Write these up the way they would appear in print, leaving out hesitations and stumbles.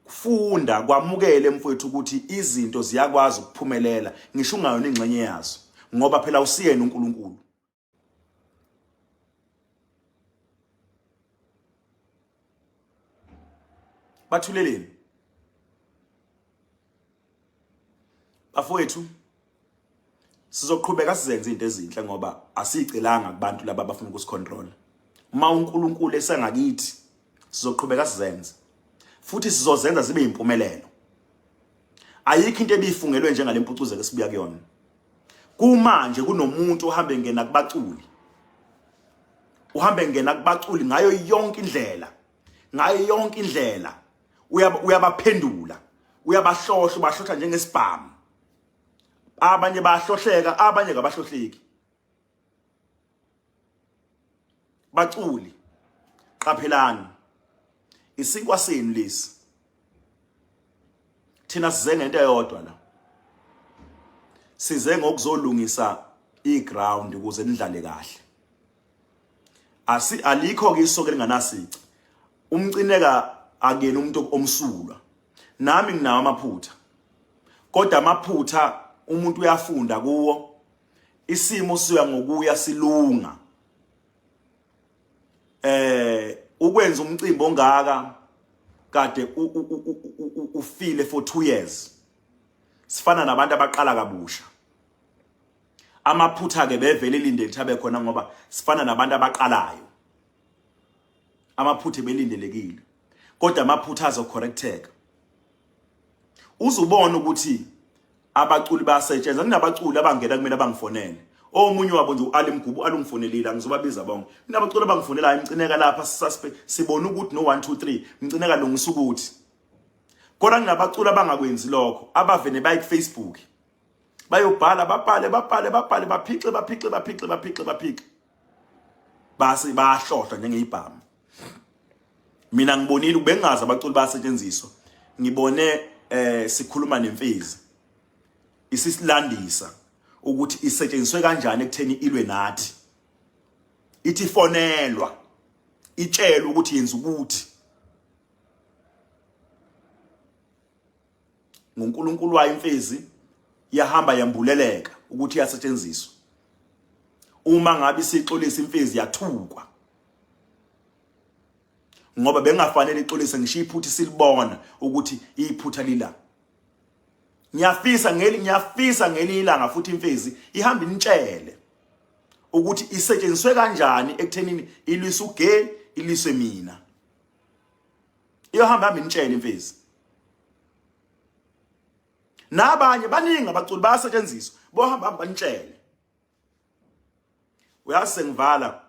Funda kwamukele mfowethu ukuthi izinto ziyakwazi ukuphumelela ngisho ungayona ingxenye yazo ngoba phela usiyena uNkulunkulu. Bathuleleni bafowethu, sizoqhubeka sizenze izinto ezinhle ngoba asiyicelanga kubantu laba abafuna ukusicontrol. Uma uNkulunkulu esengakithi sizoqhubeka sizenze futhi sizozenza zibe impumelelo. Ayikho into ebifungelwe njengale mpucuzeko esibuya kuyona. Kumanje kunomuntu ohambe ngena kubaculi, uhambe ngena kubaculi ngayo yonke indlela, ngayo yonke indlela uyabaphendula, uyabahlohla, ubahlohla njengesibhamu. Abanye bayahlohleka, abanye kabahlohleki. Baculi, qaphelani, isinkwa senu lesi. Thina size ngento eyodwa la, size ngokuzolungisa iground ukuze nidlale kahle. Asi alikho ke isoke linganasici. Umcineka akuyena umuntu omsulwa. Nami nginawo amaphutha, kodwa amaphutha umuntu uyafunda kuwo. Isimo siya ngokuya silunga. Ukwenza umcimbi ongaka kade ufile for 2 years, sifana nabantu abaqala kabusha. Amaphutha ke bevele ilindele ukuthi abe khona ngoba sifana nabantu abaqalayo. Amaphutha belindelekile, kodwa amaphutha azocorrecteka. Uzubona ukuthi abaculi bayasetshenzwa. Kunabaculi abangena kumina bangifonele, omunye wabo nje uAli Mgubu alungifonelile, angizobabiza bonke. Kunabaculi abangifonelayo, Mcineka lapha suspect sibona ukuthi no 1 2 3, Mcineka lungisa ukuthi. Kodwa kunabaculi abangakwenzi lokho, abavene baye ku Facebook bayobhala, babhale babhale babhale, baphixe baphixe baphixe baphixe baphixe, base bayahlohla njengeyibhamu. Mina ngibonile, bengazi abaculi bayasetshenziswa. Ngibone sikhuluma nemfezi isisilandisa ukuthi isetshenziswe kanjani ekutheni ilwe nathi. Ithi fonelwa itshelwe ukuthi yenza ukuthi ngoNkulunkulu wayo imfezi yahamba yambuleleka ukuthi iyasetshenziswa. Uma ngabe isixolisa imfezi yathukwa ngoba bengafanele ixolise ngisho iphutha silibona ukuthi iphutha lila. Ngiyafisa ngeli ngiyafisa ngelinye ilanga futhi imfezi ihamba initshele ukuthi isetshenziswe kanjani ekuthenini ilwise ugay, ilwise mina. Iyohamba hamba initshele imfezi. Nabanye baningi abaculi bayasetshenziswa, bohamba hamba banitshele. Uyazi sengivala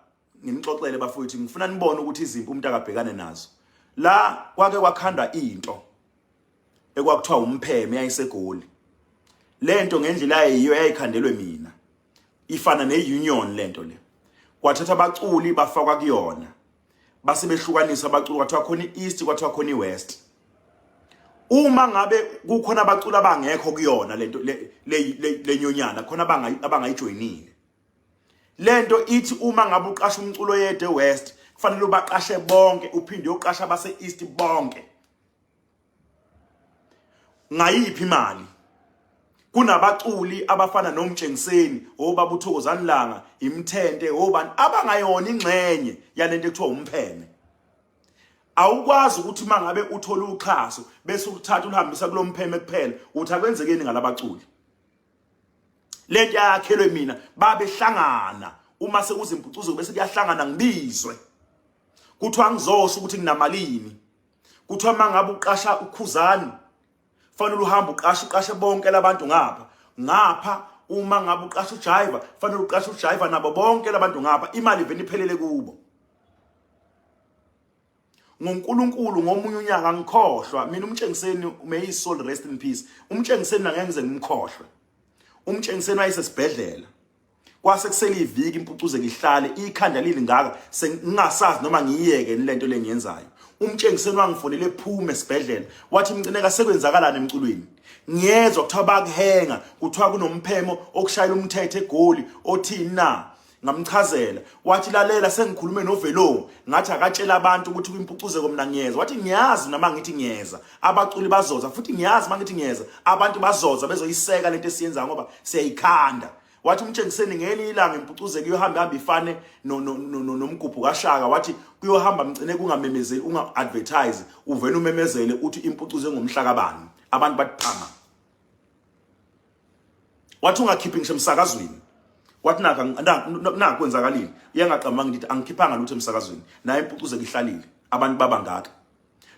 nginixoxele bafowethu, ngifuna nibone ukuthi izimpi umuntu akabhekane nazo. La kwake kwakhandwa into ekwakuthiwa umpheme yayiseGoli. Lento ngendlela yayiyo yayikhandelwe mina, ifana neunion lento le. Kwathatha abaculi bafakwa kuyona, base behlukanisa abaculi, kwathiwa khona i-East, kwathiwa khona i-West. Uma ngabe kukhona abaculi abangekho kuyona lento le nyonyana, khona abangayijoyinile lento, ithi uma ngabe uqasha umculo yedwa eWest kufanele ubaqashe bonke, uphinde uyoqasha abase East bonke. Ngayiphi imali? Kunabaculi abafana noMtshengiseni, obaba uThokozani Langa, imthente, obani abangayona ingxenye yalento ekuthiwa umpheme. Awukwazi ukuthi mangabe uthola uxhaso bese uluthatha ulihambisa kulompheme kuphela, uthi akwenzekeni ngalabaculi. Lento yakhelwe mina, babehlangana uma sekuzimpucuzo bese kuyahlangana, ngibizwe kuthiwa ngizosho ukuthi nginamalini. Kuthiwa mangabe uqasha ukhuzani fanele uhambe uqashe uqashe bonke labantu ngapha ngapha, uma ngabe uqasha ujiva fanele uqashe ujiva nabo bonke labantu ngapha, imali vele iphelele kubo. NgoNkulunkulu ngomunye unyaka ngikhohlwa mina uMtshengiseni, may his soul rest in peace. UMtshengiseni angeke ngize ngimkhohlwe. UMtshengiseni wayesesibhedlela, kwase kusele iviki impucuzeko ihlale ikhanda lilingaka, sengingasazi noma ngiyeke lento lengiyenzayo. UMtshengiseni wangifonela ephume esibhedlela, wathi Mcineka sekwenzakalani emculweni? Ngiyezwa kuthiwa bakuhenga, kuthiwa kunomphemo okushayela umthetho eGoli othini na. Ngamchazela, wathi lalela, sengikhulume noVelo, ngathi akatshela abantu ukuthi kwimpucuzeko mina ngiyeza. Wathi ngiyazi noma ngithi ngiyeza, abaculi bazoza, futhi ngiyazi mangithi ngiyeza, abantu bazoza bezoyiseka lento esiyenza ngoba siyayikhanda. Wathi umtshengiseni ngelinye ilanga impucuzeko iyohamba hamba ifane nomgubhu kaShaka. Wathi kuyohamba mgcine kungamemezeli, unga-advertise, uvele umemezele uthi impucuzo engomhla kabani, abantu bathi phama. Wathi ungakhiphi ngisho emsakazweni. Wathi naka naku kwenzakalile, iyangaqamba ngithi angikhiphanga lutho emsakazweni, naye impucuzeko ihlalile, abantu baba ngaka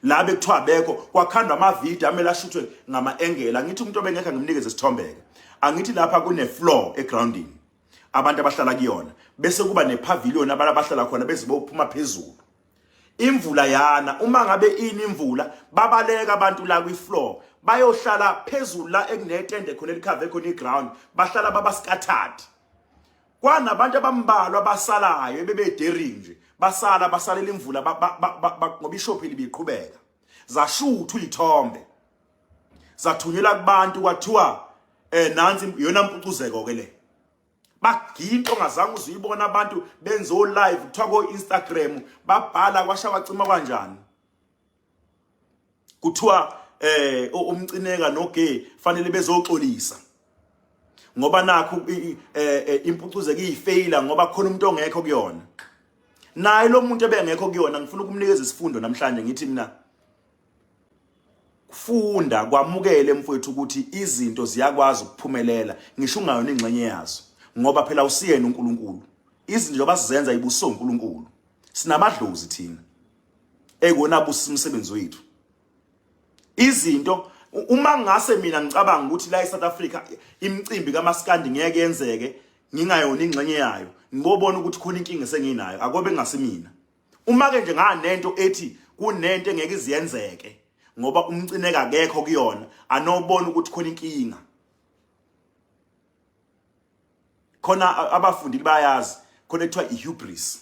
la bekuthiwa bekho kwakhandwa amavidiyo amele ashuthwe ngama-engela. Angithi umuntu obengekho angimnikeze isithombeke, angithi lapha kune-floor egroundini abantu abahlala kuyona, bese kuba nepavilion abantu abahlala khona beze bophuma phezulu. Imvula yana, uma ngabe ini imvula babaleka abantu la kwi-floor bayohlala phezulu la ekunetende khona elikhave khona iground, bahlala baba scattered. Kwanabantu abambalwa abasalayo ebebedering nje, basala basalela imvula ngoba ishophi libiqhubeka. Zashuthwa izithombe zathunyelwa kubantu, kwathiwa nansi yona mpucuzeko ke le. Baginto ongazange uzuyibona, abantu benze o live kuthiwa ko Instagram, babhala kwasha kwacima kanjani. Kuthiwa umcineka noGay fanele bezoxolisa ngoba nakho impucuzeko iyifeyila ngoba khona umuntu ongekho kuyona. Naye lo muntu ebengekho kuyona ngifuna ukumnikeza isifundo namhlanje, ngithi mina funda kwamukele mfowethu ukuthi izinto ziyakwazi ukuphumelela ngisho ungayona ingxenye yazo, ngoba phela usiyena uNkulunkulu. Izinto njengoba sizenza ibuso uNkulunkulu, sinamadlozi thina ekona busa umsebenzi wethu. Izinto uma ngase mina ngicabanga ukuthi la eSouth Africa imicimbi kaMaskandi ngeke yenzeke ngingayona ingxenye yayo, ngibobona ukuthi khona inkinga esenginayo, akobe ngasimina. Uma ke nje nganento ethi kunento engeke iziyenzeke ngoba umcineka akekho kuyona, anobona ukuthi khona inkinga khona. Abafundile bayazi khona ekuthiwa i-hubris.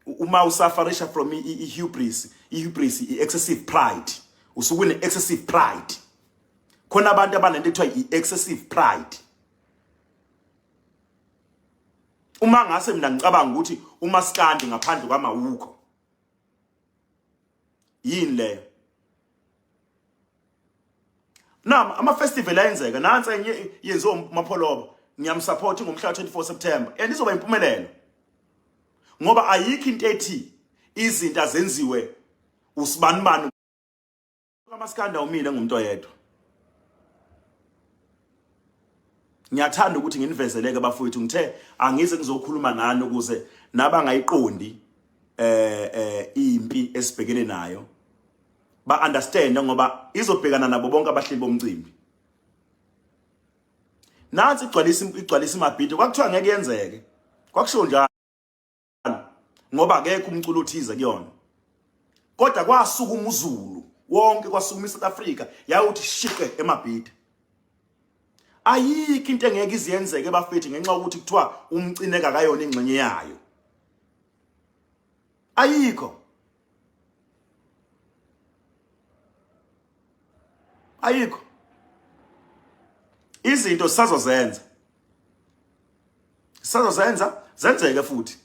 Uma usafarisha from i-hubris, i-hubris i-excessive pride, usuke une-excessive pride. Khona abantu abanento ekuthiwa i-excessive pride. Uma ngase mina ngicabanga ukuthi umaskandi ngaphandle kwamawukho yini leyo, nama ama festival ayenzeka, nansi enye yenziwa uMapholoba, ngiyamsupport ngomhla 24 September and izoba impumelelo, ngoba ayikho into ethi izinto azenziwe usibanibani. Kamaskanda umile ngumuntu oyedwa. Ngiyathanda ukuthi nginivezeleke bafowethu, ngithe angize ngizokhuluma nani ukuze nabangayiqondi impi esibhekene nayo ba understand, ngoba izobhekana nabo bonke abahleli bomcimbi. Nansi igcwalisa imabhido, kwakuthiwa ngeke yenzeke, kwakusho njalo ngoba akekho umculo othize kuyona, kodwa kwasukuma uZulu wonke, kwasukuma iSouth Africa yawuthi shiqe emabhida. Ayikho into engeke iziyenzeke bafethu ngenxa yokuthi kuthiwa umcineka kayona ingxenye yayo, ayikho, ayikho. Izinto sisazozenza, sisazozenza zenzeke futhi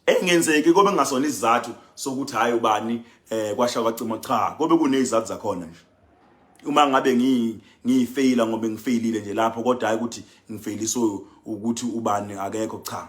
engenzeki kobe ngasona isizathu sokuthi hayi ubani kwasha kwacima, cha, kobe kunezizathu zakhona nje. Uma ngabe ngiyifeyila ngoba ngifeyilile nje lapho, kodwa hayi ukuthi ngifeyiliswe ukuthi ubani akekho, cha.